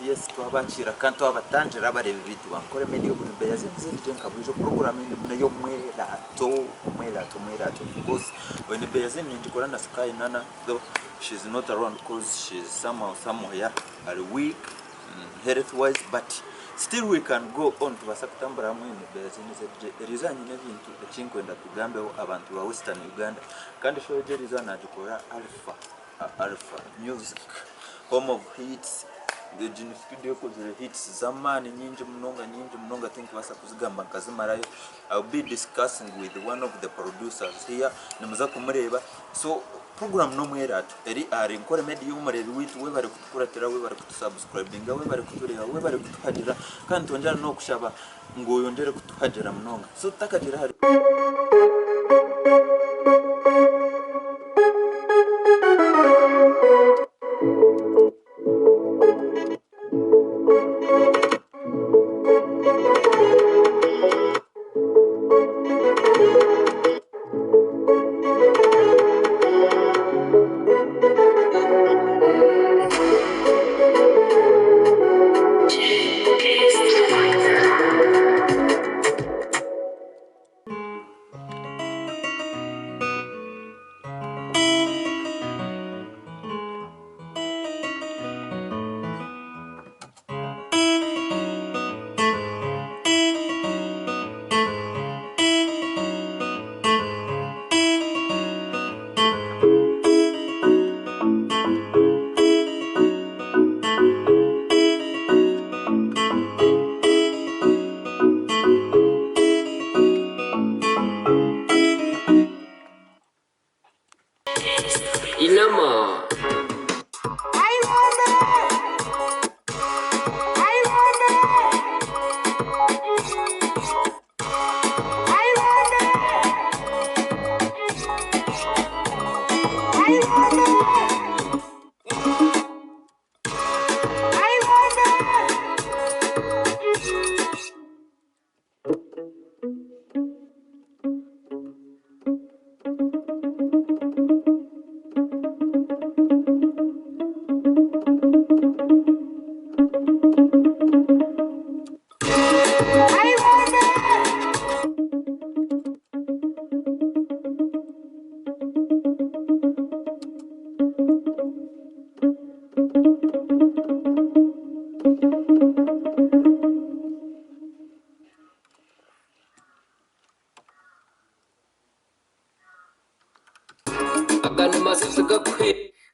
Yes twabakiira kandi twabatangira abareebi baitu ba Nkore Media oburi mbeera z'emizirigye nka bwijo puroguramu enu n'ey'omweraato omweraato omweraato of course oine embeera z'enu ningikora na Sky Nana though she's not around coz she's somehow somewhere ari weak health wise but still we can go on tubaasa kutambura hamwe n'embeera z'emizirigye eriizooba nyine ebintu ekinkwenda tugambeho abantu ba Western Uganda kandi show egi eriizooba nagikora Alpha Alpha Music home of hits egi ni studio ekozire hits z'amaani nyingi munonga nyingi munonga tinkubaasa kuzigamba nkazimarayo I will be discussing with one of the producers here nimuza kumureeba so program n'omwerato eri ahari Nkore Media omureebi waitu webare kutukuratira webare kutusubscribinga webare kutureeba webare kutuhagira kandi nitwongyera n'okushaba ngu oyongyere kutuhagira munonga so tutakagiire ahari Inama.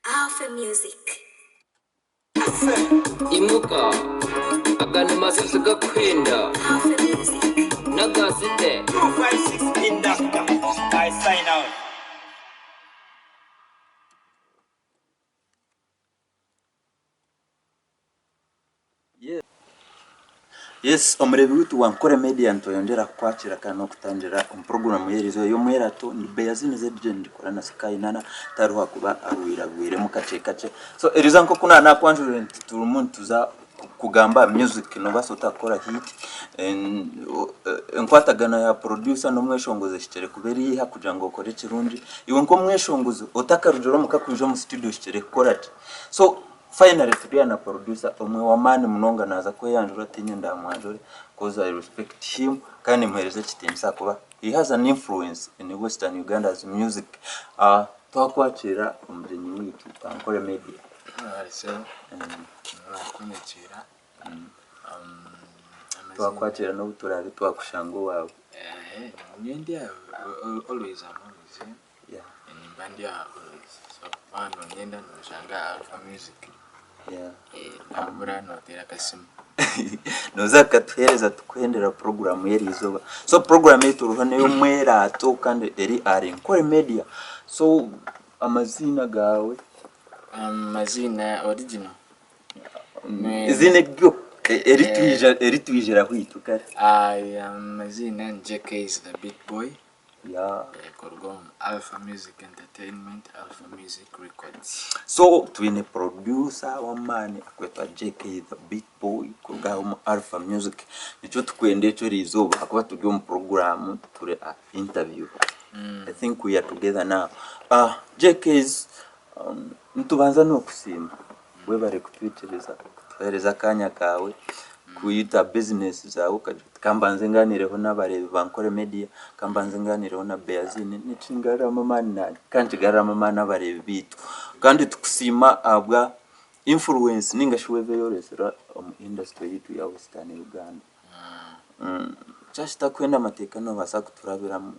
Alpha Music. Imuka aga masisi gakwenda Alpha Music. n'agasite 256 Inductor. I sign out. Yes, omureebi waitu wa Nkore Media nitweyongyera kukwakira kandi n'okutangira omu puroguraamu y'eriizooba ey'omwerato ni Beyazini ZJ ningikora na Sky Nana tariho ahakuba arwiragwiremu kakye kakye. So eriizooba nk'oku naakwanjurire nti turimu nituza kugamba aha music noobaasa ota kukora hit, enkwatagana ya producer n'omweshongozi ehikire kuba eri eiha kugira ngu okore ekirungi. Iwe nk'omweshongozi otakarugire omuka kwija omu studio ohikire kukora ki? So Finally turi aha na producer omwe w'amaani munonga naaza kweyanjura tiinye ndamwanjure coz I respect him kandi nimuheereza ekitiinisa ahakuba he has an influence in western Uganda's music. Twakwakiira omugyenyi waitu Ankole Media. Twakwakiira n'obu turaabe twakushanga owaawe. Nimba ndi aha always so waaba nonyenda nonshanga aha Alpha Music nabura noteera akasimu. Noza kukatuheereza tukuhendera puroguraamu y'eriizooba. So puroguraamu ei turiho n'ey'omweraato kandi eri ahari Nkore Media. So amaziina gaawe? Amaziina original? Eiziina eryo eritwija itwe kare. Amaziina ni JK is the beat boy. Kuruga omu Alpha Music Entertainment, Alpha Music Records. So twine producer w'amaani arikwetwa JK the Beat Boy kuruga aha omu Alpha Music. Nikyo turikwenda ekyo eriizooba ahakuba turi omu puroguraamu turi aha interview. I think we are together now. JK's nitubanza n'okusiima webare kutwikiriza kutuha. Kutuheereza akaanya kaawe kwita bizinesi zaawe okagira oti ka mbanze nganiireho n'abareebi ba Nkore Media, ka mbanze nganiireho na Beazine, nikingaruramu amaani naanye kandi nikigaruramu amaani abareebi baitu. Kandi tukusiima ahabwa influence ninga shi wave ei oreetsire omu industry yaitu ya Western Uganda. Kyaba kitakwenda amateeka noobaasa kuturabiramu.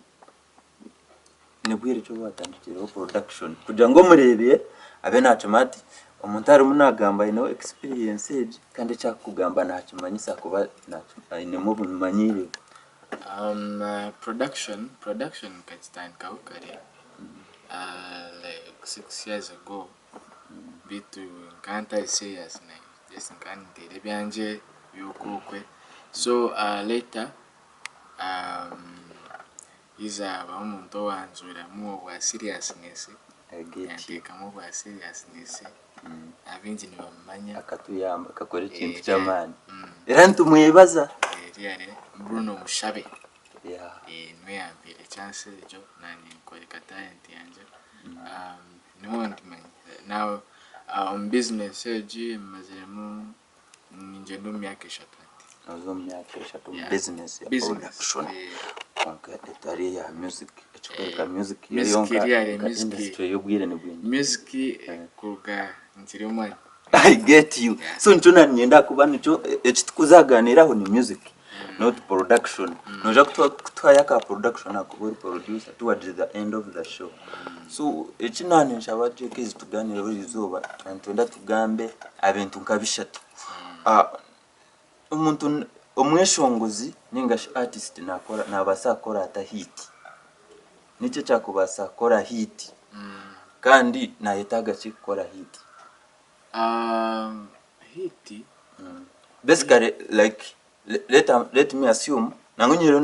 Ni bwire ki obu waatandikireho production kugira ngu omureebi abe naakimanya ati omuntu arimu naagamba aineho experience egi kandi eki arikugamba naakimanyisa ahakuba ainemu obumanyiire. Production, production nkagitandikaho kare like 6 years ago beitu nkaba ntari serious nayo just nkaba ninteera ebyangye by'okwokwe so later Haza habaho omuntu owanzuramu obwa seriousness, yanteekamu obwa seriousness, abaingi nibamumanya. Akatuyamba akakora ekintu ky'amaani era nitumwebaza. Really Bruno Mushabe niwe yampiire chance egyo nanye nkoreka talent yangye niho ndimanya. Now omu business egi maziremu Ningyenda omu myaka eshatu hati. Noza omu myaka eshatu omu bizinesi ya production kwonka etari eya music ekikworeka music yo yonka nka industry y'obwire ni bwingi. Music kuruga nkiri omwana. I get you. So nikyo nanyenda ahakuba nikyo eki tukuzaganiiraho ni music not production. Noija kutuhayo aka production ahakuba ori producer towards the end of the show. So eki naninshaba JKs tuganiireho erizooba nitwenda tugambe aha bintu nka bishatu. Omuntu omweshongozi ninga shi artist nakora nabaasa kukora ata hit? Niki ekyakubaasa kukora hit? Kandi nayetaaga ki kukora hit? Hit? Basically like let me assume nangwa nyireho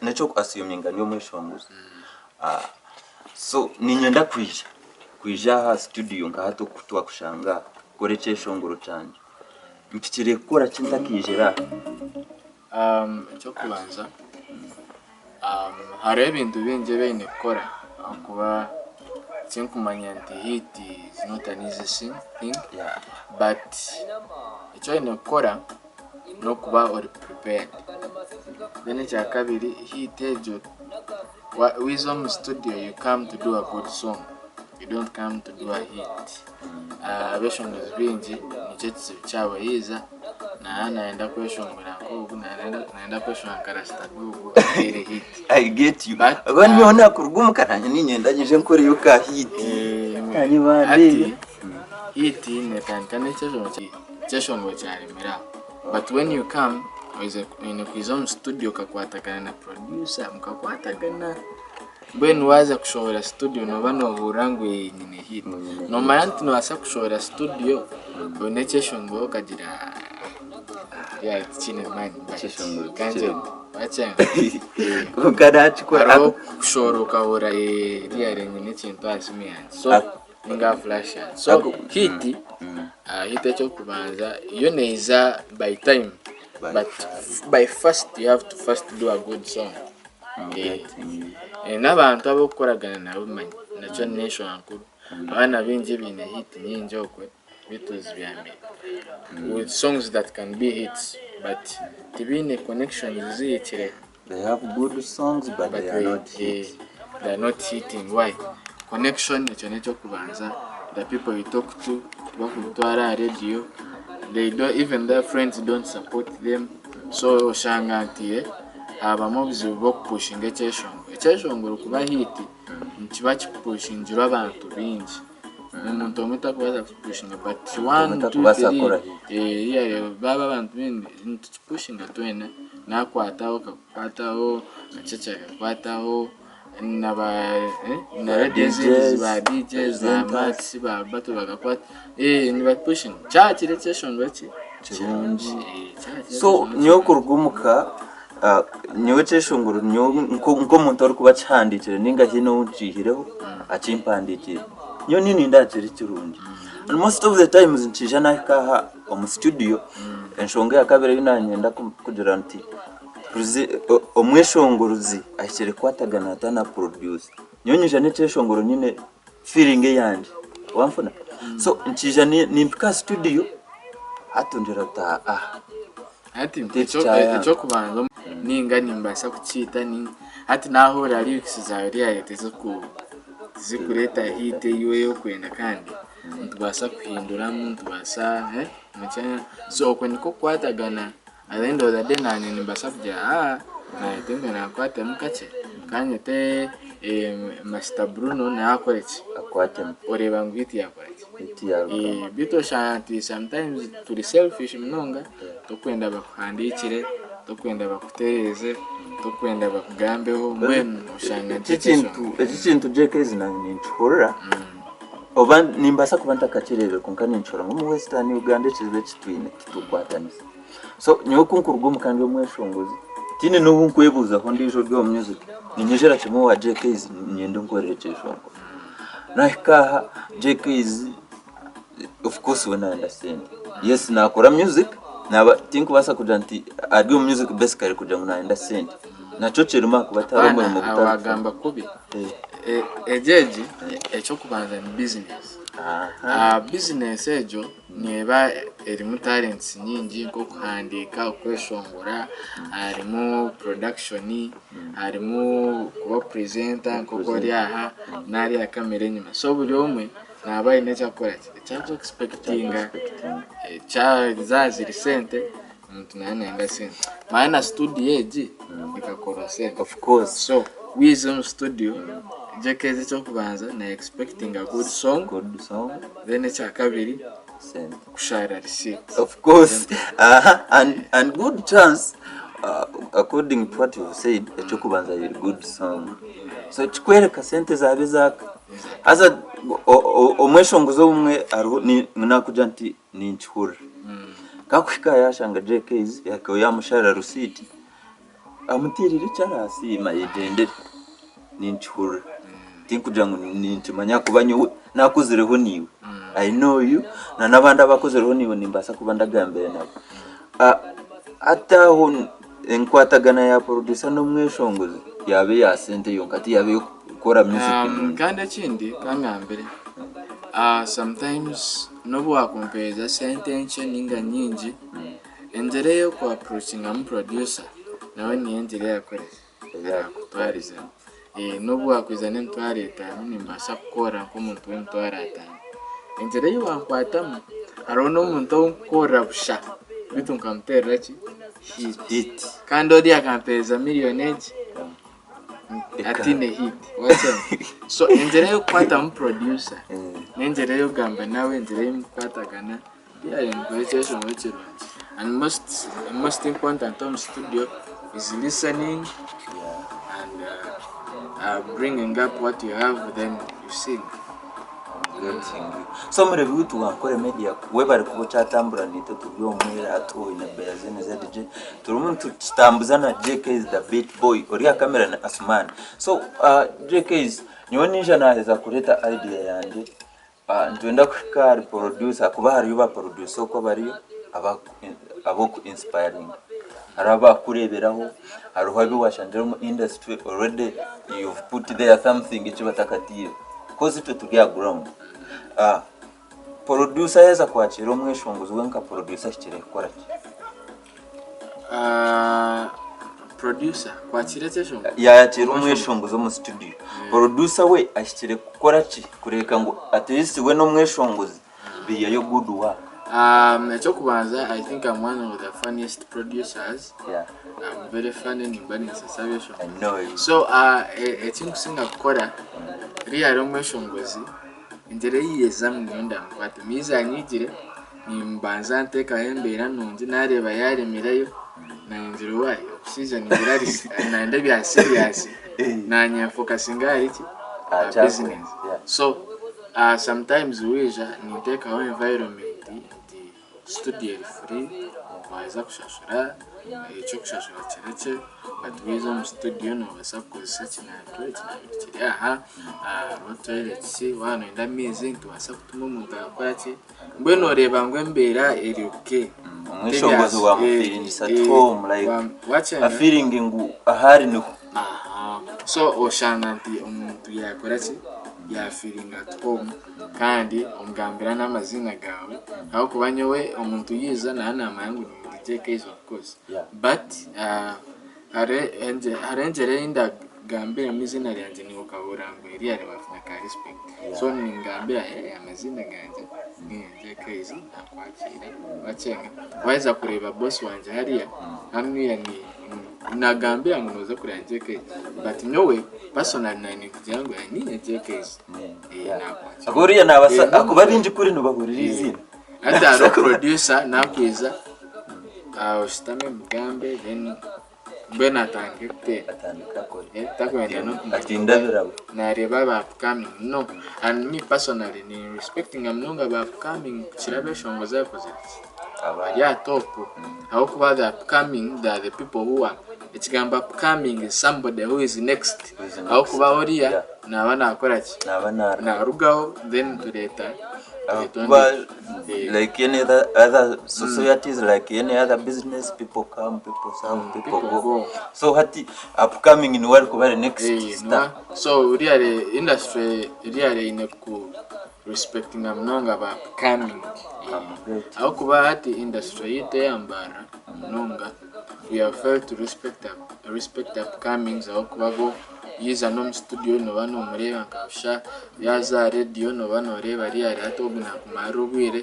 n'ekyoku assuminga ndi omweshongozi so niinyenda kwija kwija aha studio nka hati oku twakushanga aha kukora ekyeshongoro kyangye mpikire kukora ki ntakaijire aha? Eky'okubanza hariho ebintu bingi ebi oine kukora ahakuba tinkumanya nti hit is not an easy thing but eki oine kukora n'okuba ori prepared. Then ekyakabiri hit egyo waiza omu studio you come to do a good song you don't come to do a hit. Abeshongozi baingi nikyo ekizibu kyabo yaiza naba nayenda kweshongora nk'ogu nayenda kweshongora nka Rasta Gugu ateere hit. I get you. But, Ahabw'okuba nyowe nakuruga omuka nanye niinyenda nyije nkoreyo ka hit. Nanye bandeebe. Hati hit netandika n'ekyeshongoro Ekyeshongoro kyaremera aho but when you come oine kwija omu studio okakwatagana na producer mukakwatagana mbwenu waaza kushohora studio nooba noohurira ngu nyine hit. Noomanya nti noobaasa kushohora studio oine ekyeshongoro okagira yeah tikiine maani but kangyende wakyanga. Kwonka naakikora. Hariho kushohora okahurira really nyine ekintu aha simu yangye so. Ninga flash yangye. So hit, hit ekyokubanza yo neiza by time but by first you have to first do a good song. N'abantu abu orikukoragana nabo manya nakyo n'enshonga nkuru. Abaana baingi baine hit nyingi okwe beitu zibyamire with songs that can be hits but tibaine connections zihikire. They have good songs but they are not hit. They are not hitting why? Connection ekyo n'ekyokubanza, the people you talk to tibakukutwara aha radio, they don't even their friends don't support them so oshanga nti habamu obuzibu bw'okupushinga ekyeshongoro. Ekyeshongoro kuba hit nikiba kipushingirwe abantu baingi. Omuntu omwe takubaasa kukipushinga but one, two, three baaba abantu baingi nitukipushinga twena nakwataho akakukwataho, Kakyekye akakwataho na ba DJs ba DJs ba Max ba Bato bakakwata nibakipushinga kyaba kiri ekyeshongoro ki Kirungi. So nyowe kuruga omuka nyowe ekyeshongoro nyowe nk'omuntu orikuba akihandiikire ninga haine ou nkiihireho akimpandiikire nyowe niinyenda kiri kirungi and most of the times nikiija nahika aha omu studio enshonga eya kabiri ei nanyenda kugira nti omweshongorozi ahikire kukwatagana ata na producer nyowe nyija n'ekyeshongoro nyine feeling eyangye wanfuna so nikiija nimpika aha studio. Hati ongyera oti aa. Hati Teki kyayanga. ekyokubanza ninga nimbaasa kukiita hati nahurira lyrics zaawe really tizikureeta hit ei iwe orikwenda kandi nitubaasa kuhinduramu nitubaasa so okwo nikwo kukwatagana at the end of the day nanye nimbaasa kugira aa nanye mbe nakwatemu kakye kanyete Master Bruno nawe akoreki Akwatemu. oreeba ngu hit yakoraki. Hit yarugamu. Beitu oshanga nti sometimes turi selfish munonga tokwenda bakuhandiikire, tokwenda bakutereeze, tokwenda bakugambeho mbwenu oshanga Eki ekintu eki kintu JKs nanye ninkihurira oba nimbaasa kuba ntakakireebire kwonka ninkihurira ngu omu Western Uganda ekizibu eki twine titukwatanisa. So nyowe ku nkuruga omu ka ndi omweshongozi tihaine n'obu nkwebuuzaho ondiijo ori omu music niinyijira kimwe owa JKs niinyenda onkorere ekyeshongoro. Naahika aha JKs of course we nayenda sente yes nakora music naba tinkubaasa kugira nti ari omu music basically kugira ngu nayenda sente nakyo kirimu ahakuba tihariho omurimo Aho ogutari wagamba kubi egyo egi ekyokubanza ni bizinesi. Bizinesi egyo neeba erimu talents nyingi nk'okuhandiika, okweshongora, harimu production, harimu kuba presenter nk'oku ori aha nari aha kamera enyima. So buri omwe naaba aine eki arikukora ki, eki ariku expectinga, zaaba ziri sente omuntu naaba nayenda sente. Manya na studio egi ekakorwa sente. Of course. So waiza omu studio JK's ekyokubanza na expectinga good song, Good song, then ekyakabiri sente. kushara receipt. Of course. Aha, and good chance according to what you've said, ekyokubanza iri good song. So kikwereka sente zaabe zaaka. Haza omweshongozi obumwe hariho nakugira nti ninkihurira. Kakuhika aha yashanga JKs akaba yamusharira receipt, amutiirire eki arasiima ayegyendere. Ninkihurira. Tinkugira ngu ninkimanya ahakuba nyowe nakuzireho naiwe. I know you na n'abandi abakuzireho naiwe nimbaasa kuba ndagambire nabo. Hati aho enkwatagana ya producer n'omweshongozi yaaba eya sente yonka tiyaaba ey'okukora music nungi. Kandi ekindi kangambire, sometimes n'obu wakumpeereza sente nkye ninga nyingi, engyera ei oku approachingamu producer nawe niyo engyera ei arakoreki, arakutwarizamu. N'obu wakwiza n'emitwaro etaano nimbaasa kukukora nk'omuntu w'emitwaro ataano. Engyera ei wankwatamu hariho n'omuntu ou nkukorera busha beitu nkamuteerera ki? Hit. Kandi oriya akampeereza miriyoni egi ataine hit. So engyera ey'okukwatamu producer n'engyera ey'okugamba nawe, engyera ei mukukwatagana ekyeshongoro kirungi and most important omu studio is listening and bringing up what you have then you sing. So mureebi waitu wa Ankole Media webare kuba okyatambura naitwe turi omwe atuuhe na Berazine ZJ turimu nitukitambuza na JKs the beat boy ori aha kamera ni Asuman. So JKs nyowe ninja naheza kureeta idea yangye Nitwenda kuhika ahari porodyusa ahakuba hariyo ba porodyusa okwo abariyo ab'oku insipayaringa. Hariho abakukureeberaho, hariho abu waashangire omu indasituri already you've put there something eki batakatiire kozi itwe turi aha ground. Porodyusa yaaheza kwakiira omweshongozi we nka porodyusa ahikire kukora ki? Producer kwakira ekyeshongo? Yaakira omweshongozi omu studio, producer we ahikire kukora ki kureeka ngu at least we n'omweshongozi baihayo good work? Eky'okubanza I think I'm one of the funniest producers, I'm very funny nimba ninsesa abeeshongozi. I know you. So ekinkusinga kukora really omweshongozi engyera ei yezamu niyo ndamukwate, maizi anyigire Nimbanza nteekaho embeera nungi naareeba yaaremerayo naanye ngira owaaye omushaija ningira ari nayenda ebya serious naanye nfokasinga ahari ki aha business so sometimes waija ninteekaho environment nti studio eri free waaza kushashura eky'okushashura kirekye but waija omu studio noobaasa kukozesa ekinaabiro, ekinaabiro kiri aha hariho toilet waaba nooyenda amaizi nitubaasa kutuma omuntu akakora ki. Mbwenu oreeba ngu embeera eri okay. Omweshongozi wamufiringisa at home like afiringe ngu ahu ari niho. Aha. So oshanga nti omuntu yakora ki? Ya feelinga at home kandi omugambira n'amaziina gaawe ahabw'okuba nyowe omuntu yaija naaba naamanya ngu ni DJ Kaizi of course but hariho engyera ei ndagambiremu eiziina ryangye naiwe okahurira ngu eriya waafuna ka respect so ningambira amaziina gangye ni DJ Kaizi naakwakiira wakyenga waaheza kureeba boss wangye hariya hanuya ni Nagambira ngu noza kureba JK but nyowe personally naye ninkugira ngu niinye JK's nakwakira. Ago oriya nabasa akuba bingi kuri nibahurira eiziina. Hati hariho producer nakwiza oshutame mugambe then mbwenu atandike kuteera. Atandike akore. Takwenda nokumanya Ati ndabiraba. Nareeba aba upcoming no and me personally ni respectinga munonga aba upcoming kukira abeshongozi abakozire ki? Bari aha top ahabw'okuba the upcoming they are the people who are ekigambo upcoming is somebody who is next ahabw'okuba oriya naaba nakora ki? Narugaho then tureeta Ahakuba like any other, other societies like any other business people come people serve people go so hati upcoming niwe arikuba ari next star So really industry really eine ku respectinga munonga ba upcoming ahabw'okuba hati industry yaitu eya Mbarara munonga we have failed to respect respect upcomings ahabw'okuba bo yaija n'omu studio nooba nomureeba nka busha yaaza aha radio nooba noreeba ariyo ari hati ogu nakumarira obwire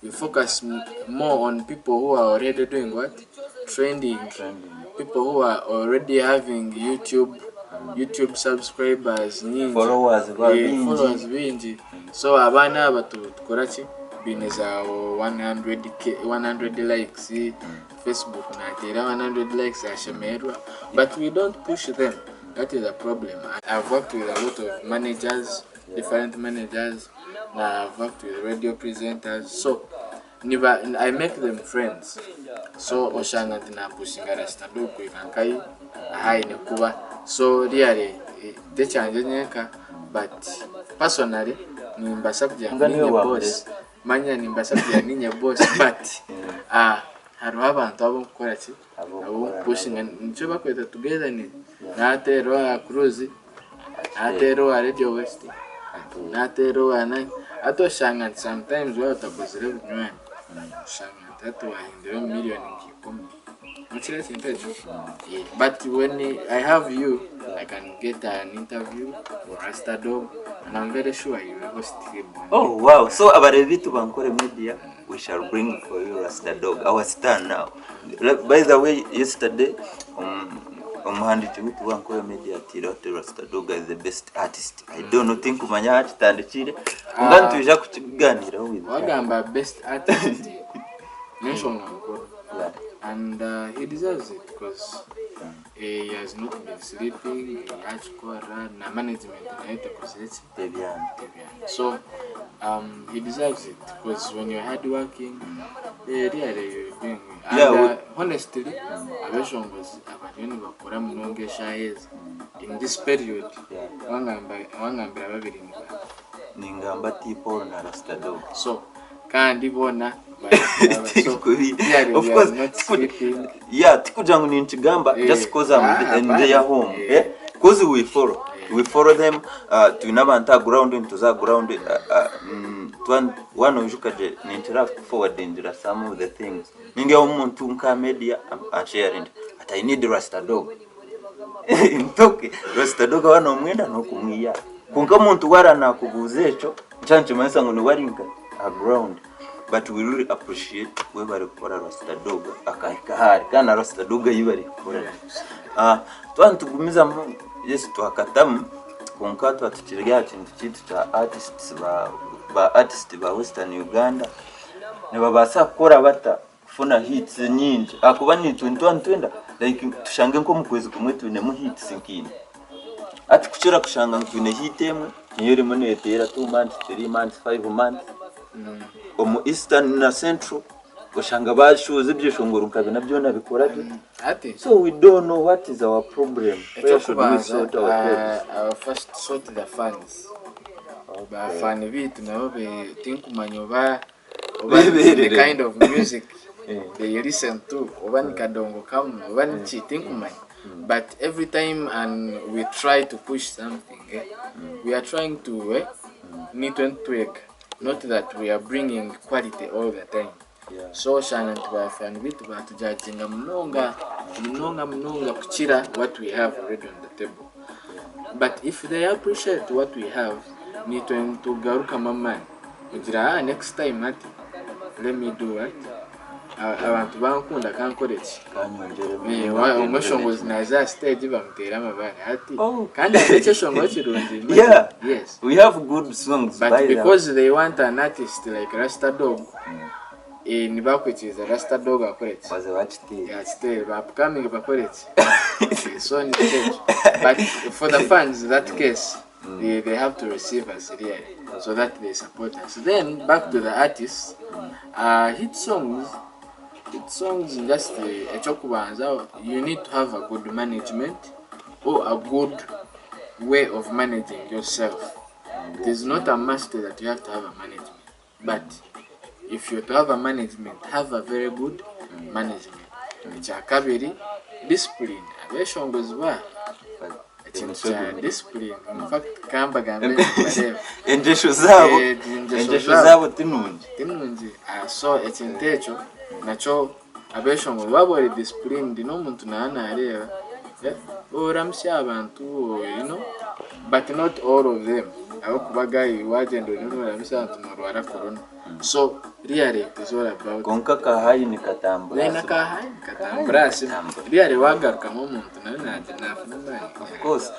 we focus more on people who are already doing what trending people who are already having YouTube YouTube subscribers nyingi Followers ba Eh, bingi. followers bingi so abaana aba tukora ki baine za 100k 100 likes Facebook nateera 100 likes ashemererwa but we don't push them that is a problem I've worked with a lot of managers different managers na I've worked with radio presenters so niba I make them friends so oshanga nti napushinga Rasta Dog kuhika nkahi ahu aine kuba so really tekyangye nyenka but personally nimbaasa kugira ngu Nga niwe ninye boss wamureta. manya nimbaasa kugira ngu ninye boss but hariho abantu abu nkukora ki Ab'okukora abu nkupushinga nikyo bakweta togetherness nateera owa cruise nateera owa radio west nateera owa nani hati oshanga nti sometimes waaba otakozire obunywani oshanga nti hati wahindura omu million nka ikumi nokira ekintu ekyo but when I have you I can get an interview for Rasta Dog and I'm very sure you will host him one day. Oh wow, so abareebi baitu ba Ankole Media, we shall bring for you Rasta Dog, our star now. By the way, yesterday, omuhandiiki waitu wa Ankole Media atiireho ati Rasta Dog is the best artist. I don't know, tinkumanya ahu akitandikiire, kwonka nitwija kukigaaniiraho with time. Wagamba best artist n'enshonga nkuru and he deserves it because he has not been sleeping, yakikora na management nayo tekozire ki? Tebyana. Tebyana. So he deserves it because when you're hard working, really you're doing well. And Yeah, we- honestly, abeshongozi abariyo nibakora munonga eshaaha ezi in this period, Yeah. wangamba wangambira babiri ni baaha? Ningamba T Paul na Rasta Dog. So kandi boona bari so really Of we are course, not sleeping. yeah, tikugira ngu ninkigamba just cause I'm in their home. Eh? Cause we follow. We follow them. Twine abantu aha ground, nituza aha ground. Waaba noijuka gye, nintera kuforwardingira some of the things. Nindeeba omuntu nka media ansharinga ati I need Rasta Dog. Nti okay, Rasta Dog waaba nomwenda nokumwiha. Kwonka omuntu waaba nakubuuza ekyo, nikyo nikimanyisa ngu niwe ari nka aha ground. But we really appreciate webare kukora Rasta Dog akahika ahari kandi na Rasta Dog ayebare kukora gye. Twaba nitugumizamu yes twakatamu kwonka twaba tukiri aha kintu kyaitu kya artists ba ba artist ba western Uganda nibabaasa kukora bata kufuna hits nyingi ahakuba naitwe nituba nitwenda like tushange nk'omu kwezi kumwe twinemu hits nka ina. Hati kukira kushanga ngu twine hit emwe niyo erimu neteera two months, three months, five months omu eastern na central oshanga bashohoza ebyeshongoro nka bina byona bikora gye Hati so we don't know what is our problem where should we ekyokubanza sort our problems first sort the fans bafaani baitu nabo tinkumanya oba oba the Beberere. kind of music they listen to oba ni kadongo kamu oba niki tinkumanya but every time and we try to push something eh, We are trying to eh, nitwe nitwega not that we are bringing quality all the time. So oshanga nti ba fan beitu batujudginga munonga munonga munonga kukira what we have already on the table. But if they appreciate what we have, nitwe nitugarukamu amaani kugira ah next time hati let me do what abantu bankunda kankore ki? Kanyongyeremu. Eh, Omweshongozi naza aha stage bamuteera amabaare hati Oh. kandi hariho ekyeshongoro kirungi. Yeah. Yes. We have good songs But by the because they want an artist like Rasta Dog, eh, nibakwikiriza Rasta Dog akore ki? baze bakiteera. Yakiteere ba upcoming bakore ki? So nikyo. But for the fans, that case, they have to receive us really so that they support us. Then back to the artists, hit songs, hit songs just ekyokubanza, you need to have a good management or a good way of managing yourself. It is not a must that you have to have a management, but if you to have a management, have a very good management. Ekyakabiri, discipline. Abeshongozi ba ekintu kya discipline. In fact, kambagambe nibareeba. Enjesho zaabo Eh, enjesho enjesho zaabo. zaabo tinungi. Tinungi. Ah, so ekintu ekyo nakyo abeshongozi baba ori disciplined n'omuntu naaba nareeba eh, oramusya abantu you know, but not all of them. Ahabw'okuba guy wagyenda oriyo noramusya abantu norwara corona. So really it is all about Konka kahayi nikatambura. then akahayi katambura ase really wagarukamu omuntu nawe nagira nafuna amaani. Of course,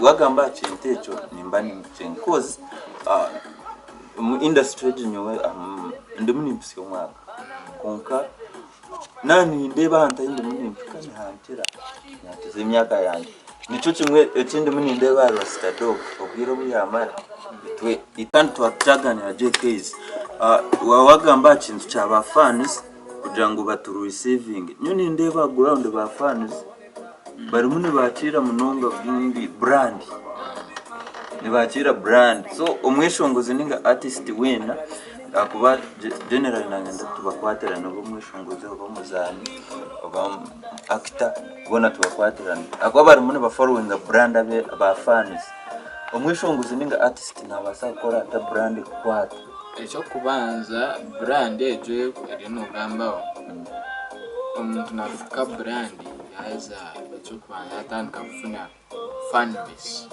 wagamba aha kintu ekyo nimba nimukyenga cause omu industry egi nyowe ndimu nimpitsya omwaka kwonka nanindeeba ahantu ahu ndimu nimpika nihankira nihankiza emyaka yangye. Nikyo kimwe eki ndimu nindeeba aha Rasta Dog obwire obu yamara itwe kandi twakyaganira gye Kayz. Waaba wagamba aha kintu kya ba fans kugira ngu batu receiving nyowe nindeeba aha ground ba fans barimu nibakiira munonga gundi brand nibakiira brand so omweshongozi ninga artist weena ahakuba generally nanye tubakwatirana oba omweshongozi oba omuzaani oba actor boona tubakwatirana ahakuba barimu nibafollowinga brand aba fans omweshongozi ninga artist nabaasa kukora ata brand kukwata. Ekyokubanza brand egyo eriyo nogambaho, omuntu nafuuka brand yaaza ekyokubanza yatandika kufuna fan base.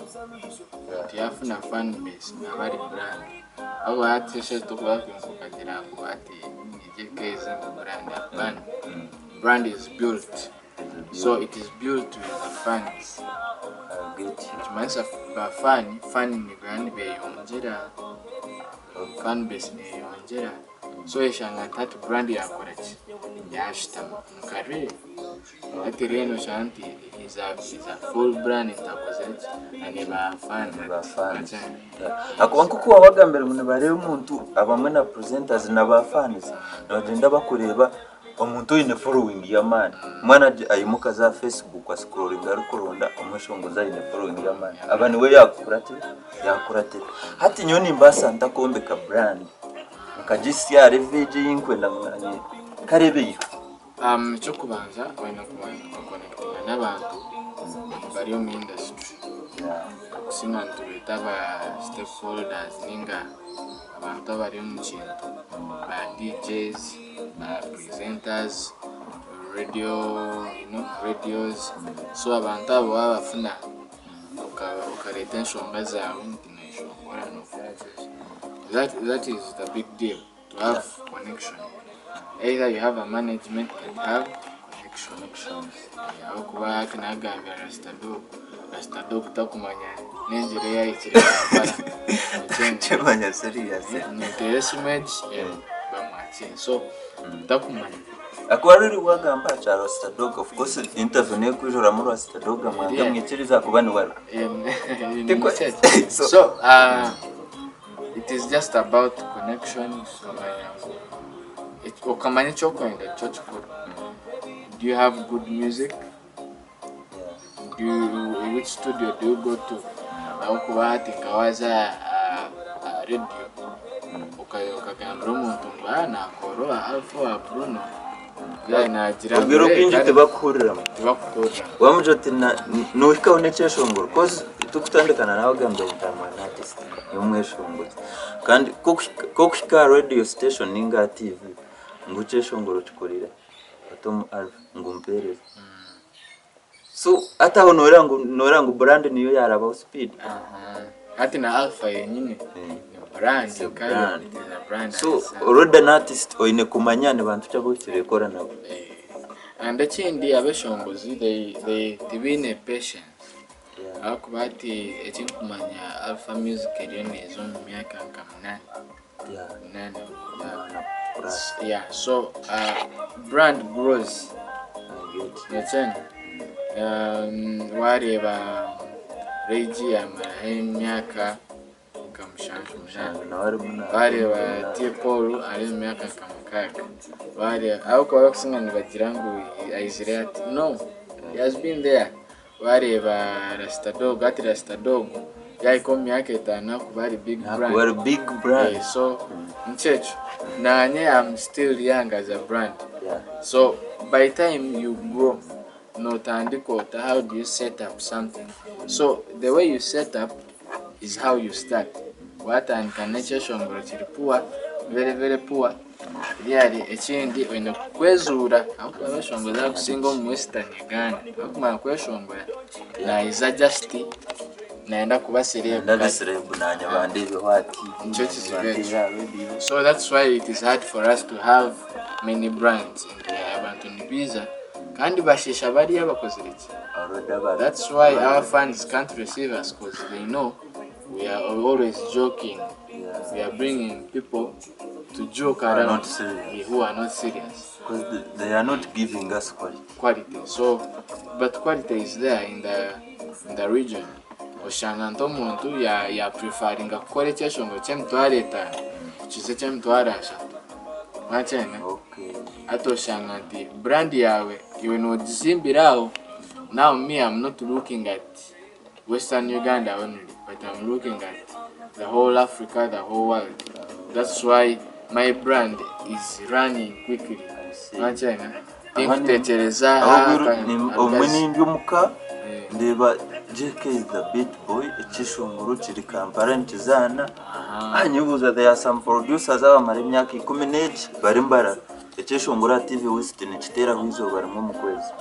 Omuntu yafuna fan base naba ari brand. Ahabw'okuba hati eshaaha ezi tokubaasa kwimuka okagira ngu hati niinye Kayz ndi brand apana. Brand is built. So it is built with the fans. Nikimanyisa ba fan, fan nibaba nibeyongyera, fan base neyeyongyera. So oyeshanga nti hati brand yakora ki? Yashutama. Nka Ray, hati Ray noshanga nti is a full brand nti akozire ki? Aine ba fan. Ba fans. Ahakuba nk'oku waabagambire ngu nibareeba omuntu abamwe na presenters na ba fans nibagyenda bakureeba omuntu oine following y'amaani. Omwana aimuka aza aha Facebook ascrollinga arikuronda omweshongozi aine following y'amaani. Aba niwe yaakukuratira yaakukuratira. Hati nyowe nimbaasa nta kwombeka brand nkagisya aha level egi ei ndikwenda ngu naanye nkareebeyo? Eky'okubanza oine kubanza okakonekitinga n'abantu bari omu industry. Okusinga nitubeeta aba stakeholders ninga abantu abari omu kintu ba DJs, ba presenters, radio, you know, radios. So abantu abo waabafuna okareeta enshonga zaawe nti noyeshongora nokora ki, that is the big deal to have connection. Either you have a management and have connections. Ahabw'okuba hati nagambira Rasta Dog, Rasta Dog takumanya n'engyera ei ahikire Kampala. Kimanya serious. Noteera esimu egi bamwakire so takumanya. Akuba ruri wagamba aha kya Rasta Dog of course interview nekwijuramu Rasta Dog mwange Yeah. mwikirize ahakuba niwe ariho. So it is just about connection okamanya ngu okamanya eki orikwenda nikyo kikuru. Do you have good music? Do you, which studio do you go to? Ahabw'okuba hati nka waaza aha radio okagambira omuntu ngu ah nakoora owa Alpha owa Bruno, yaaba naagira ngu Obwire "Eh, obwingi kare," tibakuhuriramu. tibakuhurira. Wamugira oti nohikaho n'ekyeshongoro cause tukutandikana nawe agambire ngu nta mwana. artist ndi omweshongozi kandi ku okuhika aha radio station ninga aha TV ngu ekyeshongoro kikurire oti omu Alpha ngu mpereze. So hati aho noreeba ngu noreeba ngu brand niyo yarabaho speed. Hati na Alpha yenyine ni brand It's a nkayo brand. it is a brand So itself. already an artist oine kumanya ni bantu ki abu ohikire kukora nabo. And ekindi abeshongozi they they tibaine patience Yeah. ahakuba hati ekinkumanya Alpha Music eriyo neeza omu myaka nka munaana Yeah. munaana yeah. Munaana plus. Yeah, so brand grows I get. Nokyena wareeba Ray G yamaraho emyaka nka mushanju munaana Nawe arimu na wareeba T Paul ari omu myaka nka mukaaga wareeba ahabw'okuba abakusinga nibagira ngu aizire hati no he has been there wareeba Rasta Dog hati Rasta Dog yahika omu myaka etaano akuba ari big Akuba brand ari big brand. Eh, so nikyekyo nanye am still young as a brand Yeah. so by time you grow notandika ota how do you set up something so the way you set up is how you start watandika nekyeshongoro kiri poor very very poor really ekindi oine kwezuura ahabw'okuba abeshongozi abakusinga omu western Uganda abakumara kweshongora naija just nayenda kuba celeb Ndabe celeb nanye bandeebeho aha TV. Nikyo kizibu ekyo. banteere aha radio. So that's why it is hard for us to have many brands in the abantu nibiija kandi bashiisha bariya abakozire ki Already abari. That's why our fans can't receive us because they know we are always joking. Yeah. We are bringing people to joke Who are around not serious. who are not serious. Because they are not giving us quality. Quality. So, but quality is there in the in the region. Oshanga nk'omuntu ya ya preferringa kukora ekyeshongoro ky'emitwaro etaano kukiza eky'emitwaro ashatu. Wakyena? Okay. Hati oshanga nti brand yaawe iwe nogizimbira aho. Now me I'm not looking at Western Uganda only, but I'm looking at the whole Africa, the whole world. That's why my brand is running quickly. see. Wakyena? Abandi- Tinkutekyereza Aho aha obumwe nindi omuka Eh. ndeeba JK is the beat boy ekyeshongoro kiri Kampala nikizaana nyebuuza there are some producers abamara emyaka ikumi n'egi bari Mbarara ekyeshongoro aha TV West nikiteeraho eizooba rimwe omu kwezi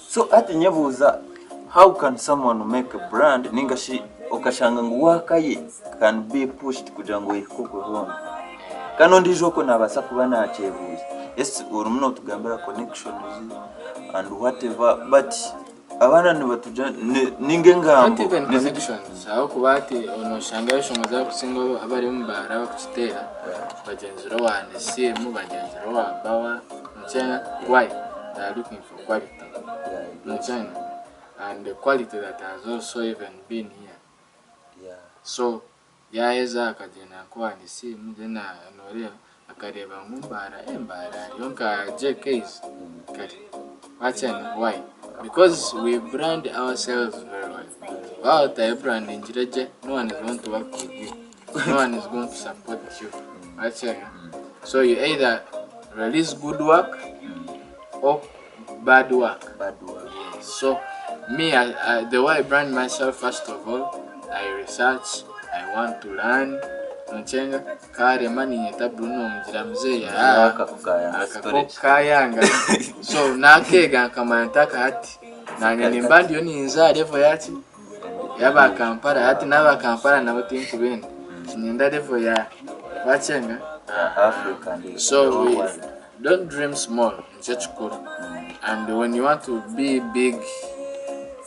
so hati nyebuuza how can someone make a brand ninga shi okashanga ngu work ye can be pushed kugira ngu ehike okwe hoona kandi ondiijo okwo nabaasa kuba nakyebuuza yes orimu notugambira connections and whatever but abaana nibatugira ninga Not engambo even nizi- connections ahabw'okuba hati noshanga ebishongoro abakusinga abari omu baara abakukiteera bagyenzire owa Nesimu bagyenzire owa Bawa nokyena why they are looking for quality nokyena and the quality that has also even been here Yeah. so yaheza akagyenda nk'owa Nesimu then noreeba akareeba ngu Mbarara eh Mbarara hariyo nka JKs kare wakyena why because we brand ourselves very well waaba otayebrandingire gye no one is going to work with you no one is going to support you wakyena so you either release good work or bad work Bad work. Yes. So me, the way I brand myself, first of all, I research, I want to learn. Nochenga karema ninyeta Bruno omugira muzeeyi Akako kayanga akako storage. kayanga so nakeega nkamanya nti aka hati nanye nimba ndiyo ninza level yaki yaba Kampala hati n'aba Kampala nabo tinkubenda ninyenda level ya bakyenga Africa and the so whole we world. don't dream small nikyo kikuru and when you want to be big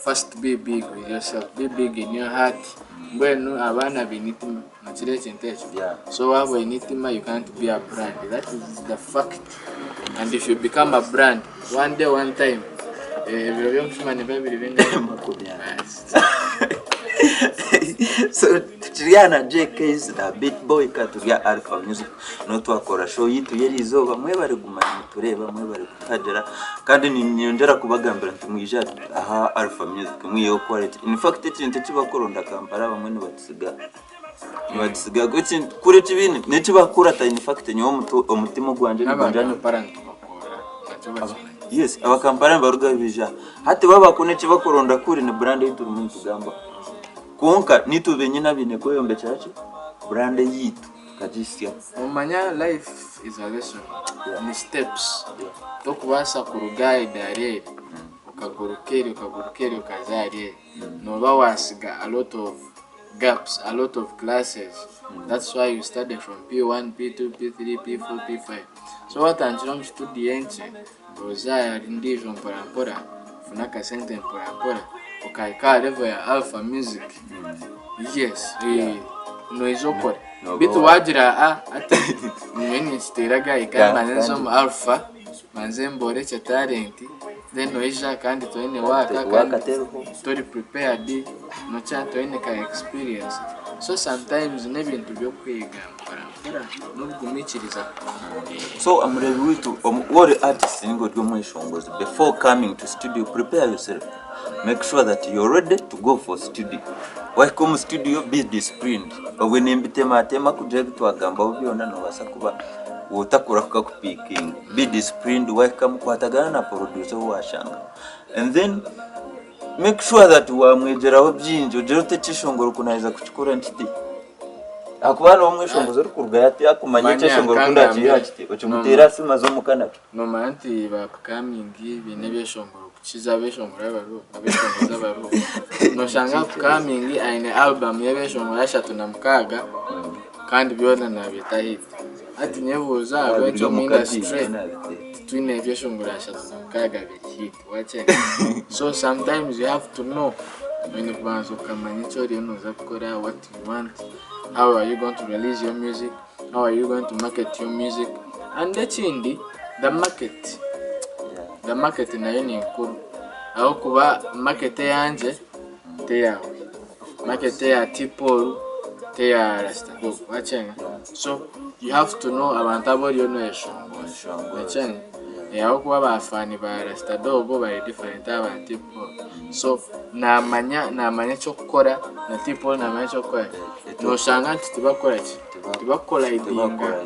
first be big with yourself be big in your heart mbwenu abaana baine itima nokira ekintu ekyo Yeah. so waaba oine itima you can't be a brand that is the fact and if you become a brand one day one time eh, ebiro by'omushuma nibiba biri bingahe 20. So tukiri aha na JKs na Beat Boy ka turi aha Alpha Music niho twakora show yitu y'erizooba mwebare kuguma nimutureeba mwebare kutuhagira kandi ninyongyera kubagambira nti mwije aha Alpha Music mwiheho quality in fact ekintu eki bakuronda Kampala abamwe nibakisiga nibakisiga kuri ekibiina n'ekibakurata in fact nyowe omutima ogwangye nigugira ngu n'abakampala nitubakora nakyo bakimanye Yes, abakampala nibaruga baija. Hati bo abakunu eki bakuronda kuri ni brand ei turimu nitugambaho. Kwonka nitwe benyini abaine kweyombekyera ki? Brand eyaitu tukagihisyaho. Omanya life is a lesson, ni steps. Tokubaasa kuruga aha idaara eri okaguruka eri okaguruka eri okaza ahari eri. Nooba waasiga a lot of gaps, a lot of classes. That's why you study from P1, P2, P3, P4, P5. So watandikira omu studio enkye, oza ahari endiijo mpora mpora, ofune akasente mpora mpora, okahika aha level ya Alpha Music. Yes, eh, noija okore. Nooba Beitu wa- wagira ah, ati nyowe ninkiteera agahi kandi mbanze nze omu Alpha, mbanze mborekye talent, then oija kandi toine work Work kandi teriho. tori prepared, nokya toine ka experience. So sometimes n'ebintu by'okwega mpora mpora n'obugumiikiriza. So omureebi waitu omu- ori artist ninga ori omweshongozi before coming to studio prepare yourself make sure that you're ready to go for studio wahika omu studio be disciplined obwe nimbitematema kugira ebi twagambaho byona nobaasa kuba otakurahuka kupikinga be disciplined wahika mukwatagana na producer ou washanga and then make sure that wamwegyeraho bingi ogire oti ekyeshongoro oku naheza kukikora nkiti ahakuba hariho omweshongozi orikurugayo ati akumanya Manya, ekyeshongoro oku kangambire. ndakiiha aha kiti okimuteera aha simu aze omuka nakyo. Nomanya nti ba upcoming baine ebyeshongoro kukiza abeshongoro abariho, abeshongozi abariho. Noshanga upcoming aine album y'ebeshongoro 36 kandi byona nabyeta hit. Hati nyebuuza ahabw'enki omu industry titwine ebyeshongoro 36 biri hit, wakyenga? So sometimes you have to know, oine kubanza okamanya eki oriyo nooza kukora, what you want, how are you going to release your music, how are you going to market your music and ekindi the market the market nayo ni nkuru ahabw'okuba market eyangye teyaawe market eya T-Paul teya Rasta Dog wakyenga so you have to know abantu abu oriyo noyeshongora wakyenga ahabw'okuba ba fan ba Rasta Dog bari different aha ba T-Paul so namanya namanya eky'okukora na T-Paul namanya eky'okukora noshanga nti tibakukora ki tibakukoraidinga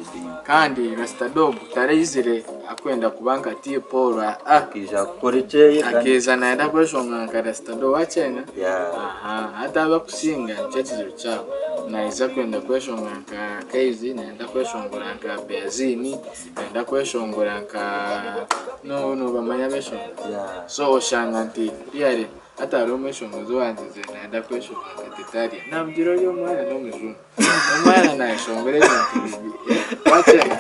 kandi Rasta Dog taraizire akwenda kuba nka T-Paul aa Akaija kukora ekyeye kandi akeeza nayenda kweshongora nka Rasta Dog wakyenga Yeah. aha hati abakusinga nikyo ekizibu kyabo naija kwenda kweshongora nka Kayz nayenda kweshongora nka Beazini nayenda kweshongora nka no nobamanya abeshongozi Yeah. so oshanga nti really hati hariho omweshongozi owangize nayenda kweshongora nka Tetaria namugira ori omwana n'omujungu omwana nayeshongora ebintu bibi wakyenga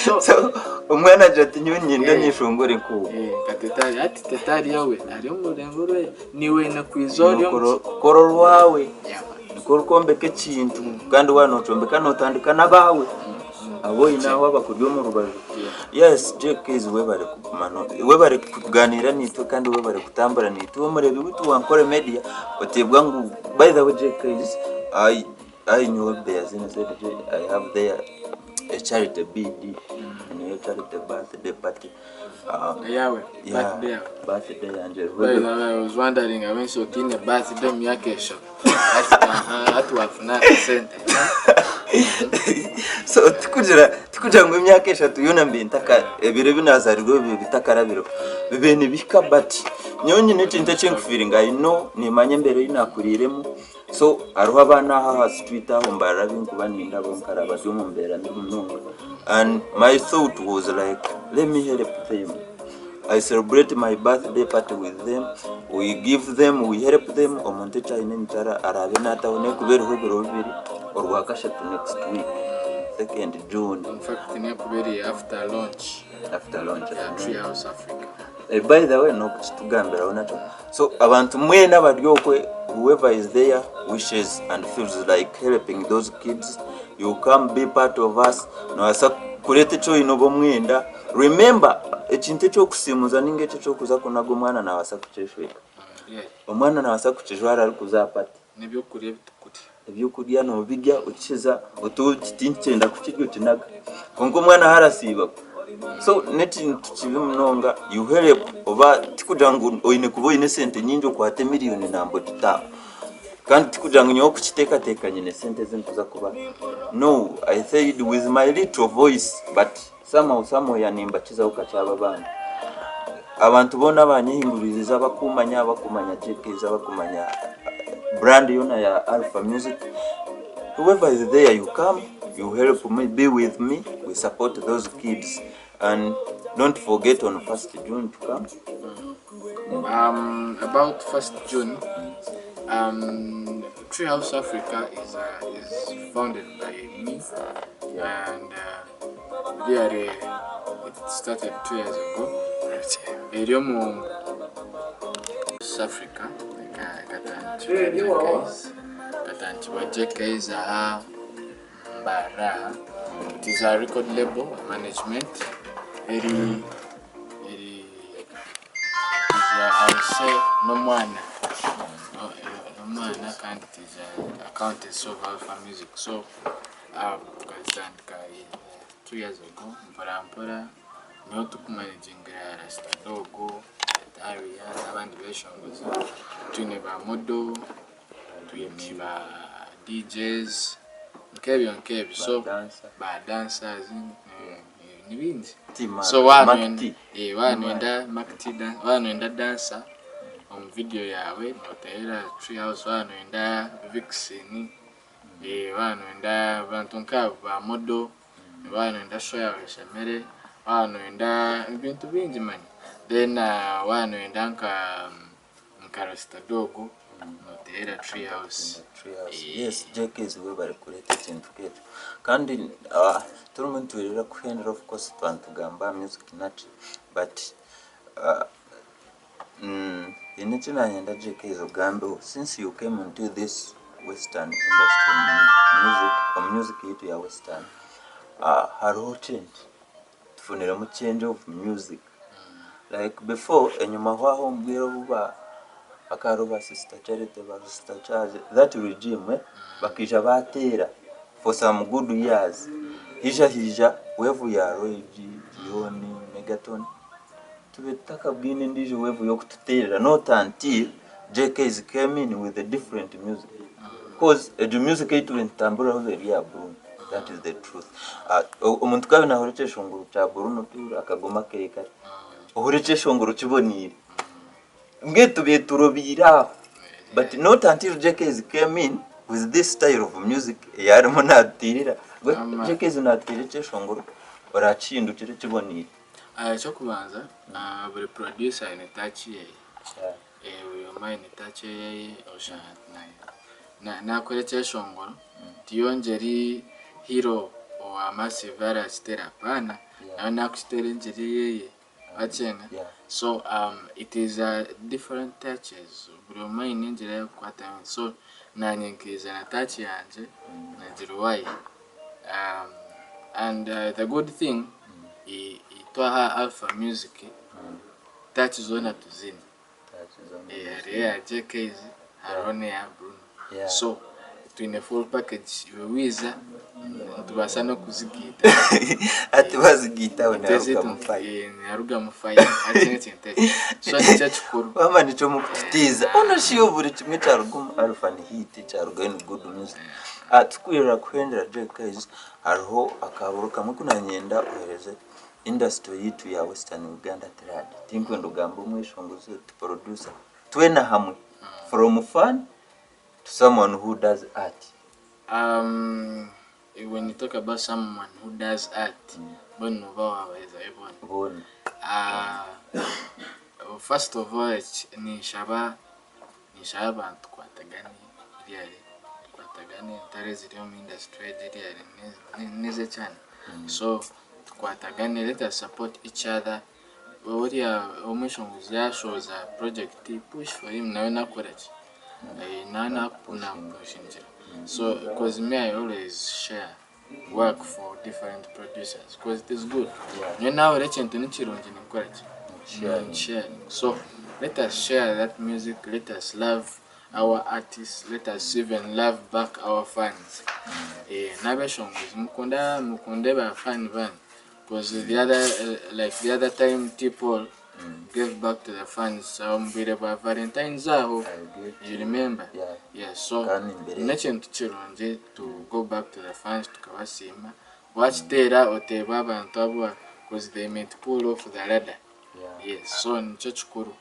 so So, omwana agira ati nyowe niinyenda Eh. nyeshongore nk'ogu. Eh, nka Tetaria hati Tetaria we ari omu rurengo rwe niiwe oine kwija ori omu Kukora orwawe Yeah, man. nikwo orikwombeka ekintu kandi waaba nokyombeka notandika n'abaawe abu oine aho abakuri omu rubaju. Yes, JKs webare kuguma no webare kuganiira naitwe kandi webare kutambura naitwe omureebi waitu wa Ankole Media oteebwa ngu by the way JKs I I nyowe Beazine ZJ I have there a charity bid niyo charity birthday party. Eyawe Yeah, birthday yawe. birthday yangye eriho By the ebiro. way, I was wondering abenshi otiine birthday omu myaka eshatu. Ati aha, hati wafuna akasente. So tikugira tikugira ngu emyaka eshatu yoona mbe ntaka ebiro ebi nazarirweho bibe bitakarabireho bibe nibihika but nyowe nyine ekintu eki nkufiiringa I know nimanya embeera ei nakuriiremu so hariho abaana aha aha street aho mbarira abu nkuba nindabaho nkaraba bari omu mbeera mbi munonga and my thought was like let me help them I celebrate my birthday party with them we give them we help them omuntu eki aine nikyo araabe naataho n'erikuba eriho ebiro bibiri orwakashatu next week second June. In fact n'erikuba eri after launch After launch. ya Tree House Africa. Eh, by the way n'okukitugambiraho nakyo so abantu mwena abari okwe whoever is there wishes and feels like helping those kids you come be part of us nobaasa kureeta eki oine oba omwenda remember ekintu eky'okusiimuza ninga eki eky'okuza kunaga omwana nabaasa kukyeshweka Yeah. omwana nabaasa kukijwara arikuza aha party N'ebyokurya ebi tukurya. Ebyokurya nobirya okiza oti eki tinkyenda kukirya okinaga kwonka omwana ahu arasiiba so n'ekintu kibi munonga you help oba tikugira ngu oine kuba oine esente nyingi okwate miriyoni namba ogite kandi tikugira ngu nyowe kukiteekateeka nyine esente ezi nkuza kubaha no I said with my little voice but somehow somewhere nimbakizaho kakye abo abandi. Abantu boona abanyehinguririze abakumanya, abakumanya JKs, abakumanya. brand yoona ya Alpha Music. Whoever is there, you come, you help me, be with me, we support those kids. And don't forget on 1st June to come. About 1st June, Treehouse Africa is founded by me, and really it started 2 years ago. Eri omu South Africa ekatandikibwa JKs aha Mbarara aha. It is a record label management. Eri eri is a, I would say n'omwana n'omwana kandi it is a account of Alpha Music. So tukazitandika 2 years ago mpora mpora niho tukumanagingira Rasta Dogo, Daria n'abandi beshongozi. Twine ba model, twine ba DJs, nk'ebyo nk'ebyo. So Ba dancer. Ba dancers ni bingi. Team So Mark wanwenda T. wanwenda Mark T wanwenda dancer omu video yawe noteera Treehouse, wanwenda Vixen, wanwenda bantu nk'abo ba model, wanwenda show yawe eshemere, wanwenda ebintu bingi mani. Then wanwenda nka Rasta Dogo noteera Treehouse. Treehouse. Yes, JKs we bari kureeta ekintu kekyo. Kandi turimu nitwirira kuhendera, of course twantugamba music nati, but hiine eki nayenda JKs ogambeho. Since you came into this western industry music, omu music yitu ya western, hariho change, tufuniremu change of music. Like before, enyuma hwaho omu obu ba akaro ba Sister Charity, ba Sister Charge, that regime, bakaija bateera for some good years. Hija hija wave ya Roy G, Gion, Megaton, tube tutakabwine endiijo wave y'okututeerera, not until JKs came in with a different music, 'cause egyo music ei tube nitutamburaho eri ya Bruno. That is the truth. Omuntu kabe nahura ekyeshongoro kya Bruno tu akagoma kekare ohura ekyeshongoro kiboniire mbwe tube turobiire aho, but not until JKs came in with this style of music eyarimu natutirira. JKs natuteera ekyeshongoro orakihindukire kiboniire. Ekyokubanza, buri producer aine touch ye. Buri omwe aine touch ye. Oshanga nakora ekyeshongoro tiyongyeri hero owa Massive arakiteera, apana, nawe nakukiteera engyeri eyeye wakyena. So it is different touches, buri omwe aine engyeri ey'okukwatamu. So nanye nkiija na touch yangye nagira why and the good thing itwaha Alpha Music touch zoona tuzine. Hariho eya JKs, hariho n'eya Bruno. So twine full package, iwe wiza nitubaasa n'okuzigiita. Ati bazigiitaho Teziitu narugamu fire. Narugamu fire hakine ekintu ekyo, so nikyo kikuru. Wama nikyo mukututiiza ono shiyo buri kimwe kyaruga Alpha ni hit, kyarugayo ni good music. Tukwirira kuhendera, JKs, hariho akaburo kamwe kunanyenda ohereze industry yitu ya western Uganda trad. Tinkwenda ogambe omweshongozi ti producer, twena hamwe, from fan to someone who does art. When you talk about someone who does art, bono oba wabaheza bona. Bona. First of all, ninshaba abantu tukwatagane, really tukwatagane. Entare ziri omu industry egi really nize cyane, so tukwatagane, let us support each other. Uriya omwishongozi yashoza project, push for him, nawe nakora ki, nawe nakupushingira. So 'cause me, I always share work for different producers because it is good. Nyowe nawe ekintu nikirungi nikora ki. Sharing. Sharing. So let us share that music, let us love our artists, let us even love back our fans. N'abeshongozi mukunda mukunde ba fan banyu, because the other like the other time T Paul gave back to the fans omu bwire bwa Valentines aho. I get You remember? Yeah. Yeah, so Kandi imbere n'ekintu kirungi to go back to the fans, tukabasiima. Wakiteera oteebwa abantu abo because they may pull off the ladder. Yes, so nikyo kikuru.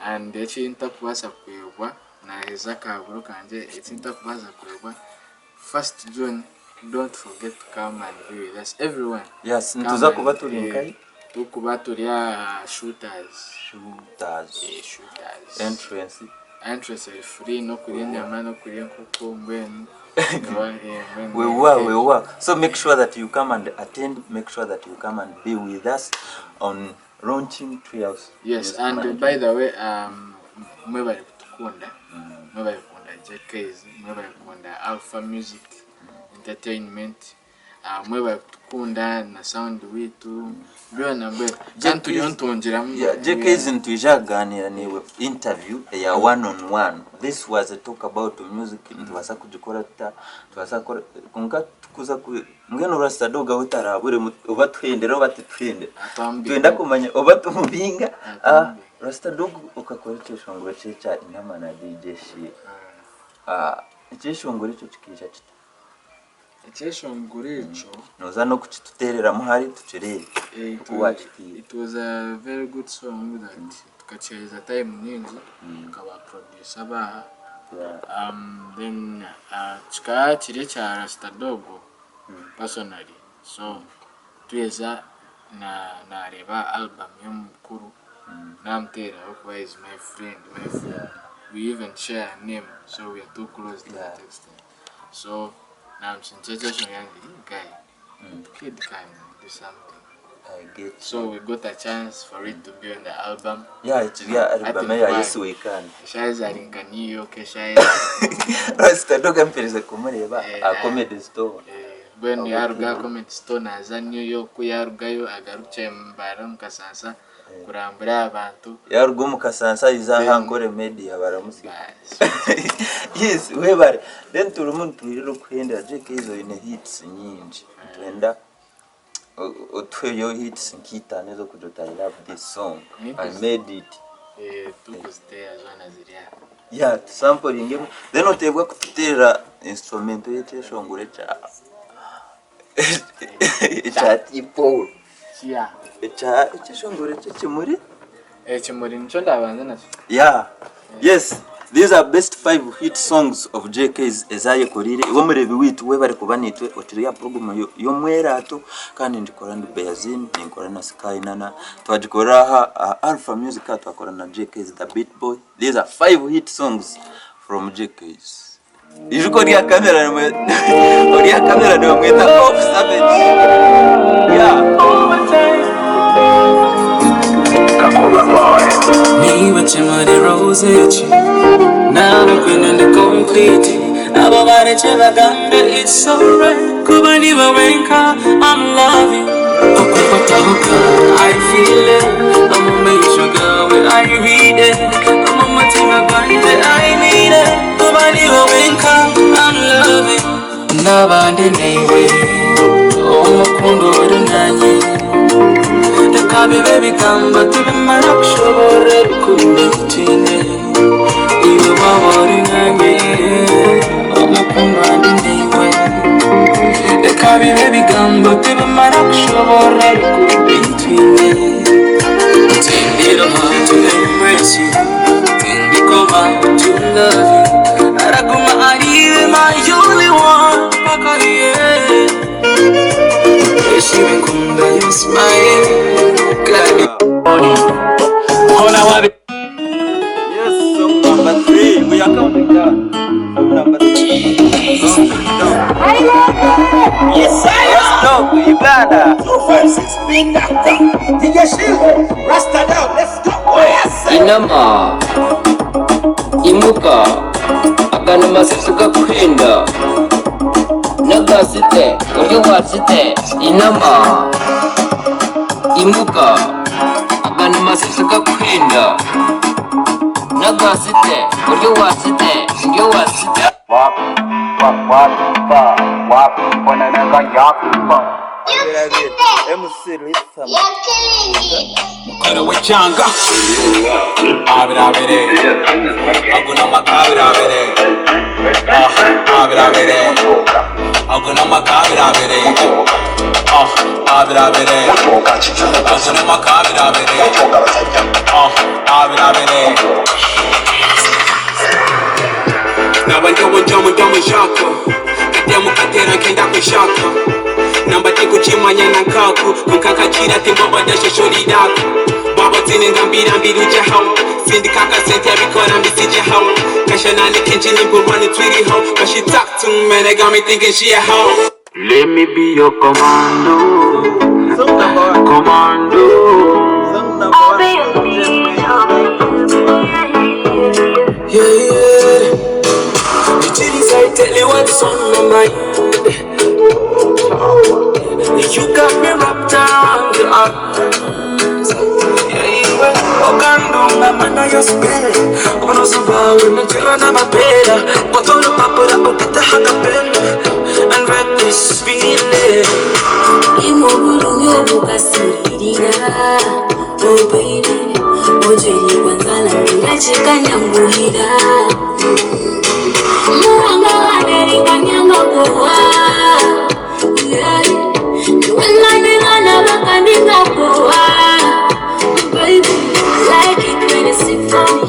And eki ntakubaasa kwebwa. Naaheza akahaburo kangye eki ntarikubaasa kureeba first June don't forget to come and be with us everyone. Yes, Come nituza and, kuba turi eh, nkahi? Turikuba turi aha Shooters. Shooters. Eh, Shooters. Entrance. Entrance eri free n'okurya enyama n'okurya enkoko mbwenu. Wewa wewa. So make sure that you come and attend, make sure that you come and be with us on launching Treehouse. Yes, Music and Management. by the way, mwebare kutukunda, mwebare kukunda JKs, mwebare kukunda Alpha Music Entertainment, mwebare kutukunda na sound witu, byona mbwenu. Kandi turiyo nitwongyeramu. Yeah, JKs nitwija kuganira naiwe interview eya one on one. This was a talk about music, nitubaasa kugikora tuta, nitubaasa kukora kwonka tukuza ku mbwenu Rasta Dog ahu taraburemu oba tuhendera oba tituhendera. Nitwenda kumanya oba tumubinga. Ah, Rasta Dog okakora ekyeshongoro kye ekya Inama na DJ Sheila. Ah, ekyeshongoro ekyo kikaija kita? Ekyeshongoro ekyo. Nooza n'okukituteereramu hare tukireebe oku waakiteire. It was a very good song that tukakiheereza time nyingi nka ba producer baaha then kikaba kiri ekya Rasta Dog personally so tweza nareeba album y'omukuru namuteera ahabw'okuba he is my friend, my friend we even share a name so we are too close to that extent so namushindikira ekyeshongoro yangira ngu guy kid can do something I get so we got a chance for it to be on the album. Yeah, ekiri aha album eya Yesu Weekend. Eshaaha ezi ari nka New York eshaaha ezi. Rasta Dog ampereze kumureeba aha Comedy Store. Mbwenu yaaruga aha Comedy Store naaza New York ku yaarugayo agarukye Mbarara omu Kasansa kurambura abantu. Yaaruga omu Kasansa aija aha Ankole Media baramusiga. Yes, webare. Then turimu nitwirira okuhendera JKs oine hits nyingi. Nitwenda otuheyo hits nk'itaano ez'okugira oti I love this song, I made it. Tukuziteera zoona ziri aha. Yeah, tusampuringemu then oteebwa kututeerera instrumental y'ekyeshongoro ekya ekya T-Paul. Kia. Ekya ekyeshongoro eky'ekimuri. Ekimuri nikyo ndabanza nakyo. Yeah. Yes. These are best 5 hit songs of JK's ezayekoreire. Iwe omureebi waitu webare kuba naitwe okiri aha program y'omweraato kandi ndikora ndi Beazin ninkora na Sky Nana twagikora aha aha Alpha Music aha twakora na JK's the beat boy. These are 5 hit songs from JK's. Ijuka ori aha kamera ori aha kamera nibamweta Off Savage. Yeah. Niba kimuri rose eki Nabakwenda ndi complete Abo barekye bagambe it's alright Kuba niwe wenka I'm loving Okukwataho I feel it Omu maisho gawe I read it Omu mutima gwangye I need it Kuba niwe wenka I'm loving Naba ndi naiwe Omukundo ori nanye Reka bibe bigambo tibimara kushoboorora rukundo ei twine Iwe waaba ori nanye Omukundwa ndi naiwe Reka bibe bigambo tibimara kushoboorora rukundo ei twine Tindiro to embrace you Tindikoma to love you Araguma ariwe my only one Paka yeah Eshiwe nkunda your smile Glad Yes, song number 3. We are counting down. Song number 3. Counting down. Yes, I Let's go, Uganda. 256 Big Doctor. DJ Shield. Rasta down. Let's go. Oh, yes. Inama, imuka, aga ni amasisi gakuhenda, n'agasite, ori owasite, inama, imuka, aga ni amasisi gakuhenda, n'agasite, ori owasite, ori owasite. MC Rhythm. Mukara w'ekyanga abirabire ago n'amakabirabire abirabire ago n'amakabirabire abirabire ago n'amakabirabire abirabire. kwishaka Kademu katera nkenda kwishaka Namba tikukimanya nankaku Kunkakakira timboba dashoshorirako Baba tine ngambira mbirujeho Sindikaka sente abikora mbisijeho Kashanani kenshi nimburwani twiriho But she talk to me, they got me thinking she a hoe. Let me be your commando, Song number one. commando. Song number one. Yeah, yeah. The titties, I tell you what's on my mind. You got me wrapped around your arms. Yeah, yeah. Ogandunga mana yo spell. Onozuba wimejera na mapera. Potolo papura ukita hakapela. And wrap this feeling. Imobulungi obukasirira. Oh baby, ojeri kwanzala ngachikanyambuhira. Muwanga wanerikanyanga kuwa. Yeah. Niwenganengana bakandinga kuwa. Baby, I like it when you sing for me.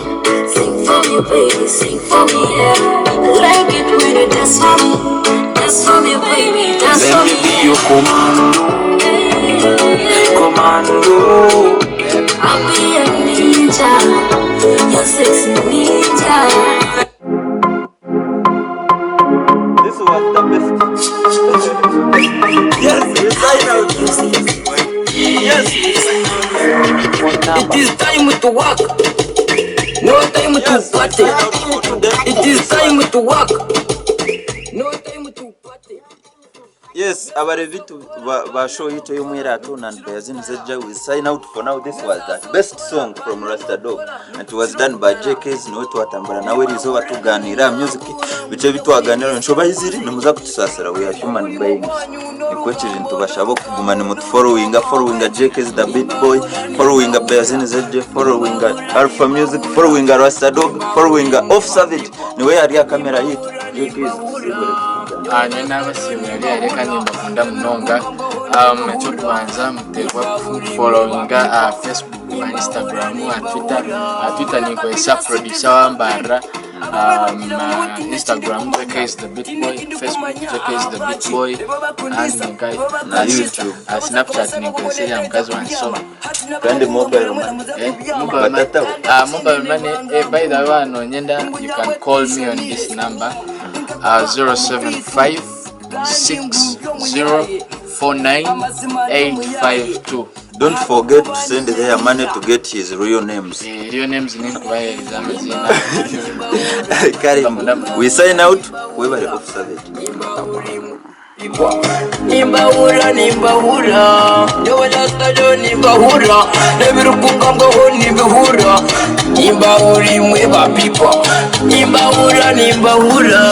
Sing for me, baby, sing for me, yeah. I like it when you dance for me. Dance for me, baby, dance Let for me me. be your commando, commando. I'll be a ninja, your sexy ninja. This was the best. Yes, we sign out. Yes, we sign out. It is time to work. No time to Yes, we party. sign out for today. It is time to work. No time to party. Yes, abarevitu ba show yito y'umwirato and Bayazin Zedja we sign out for now. This was the best song from Rasta Dog and it was done by JKs niwe twatambara nawe rizoba tuganira music bice bitwaganira nshoba iziri nimuza kutusasira. We are human beings, nikwo kiri ntubashaba kuguma nimutufollowinga, followinga JKs the beat boy, followinga Bayazin Zedja, followinga Alpha Music, followinga Rasta Dog, followinga Off Savage niwe yari ya kamera yitu. JKs, tusibure. Hanyuma n'abasiimira byareka kandi mbakunda munonga. Ekyokubanza muteekwa kufollowinga Facebook, Instagram, Twitter. Twitter ninkozesa producer wambarra. Instagram JK is the beat boy, Facebook JK is the beat boy and ninkai Na YouTube. Snapchat ninkozesa erya mukazi wange so Kandi mobile money. Eh, mobile money. Batataho. Mobile money. By the way, nonyenda, you can call me on this number, 075 6049852. Don't forget to send their money to get his real names. Eh, real names ninkubahereza amazina. Karim, we sign out. Webale Off Savage. Nimbahura, nimbahura nyowe nimbahura n'ebirikungambwaho nibihura nimbahura imwe bapipa nimbahura nimbahura.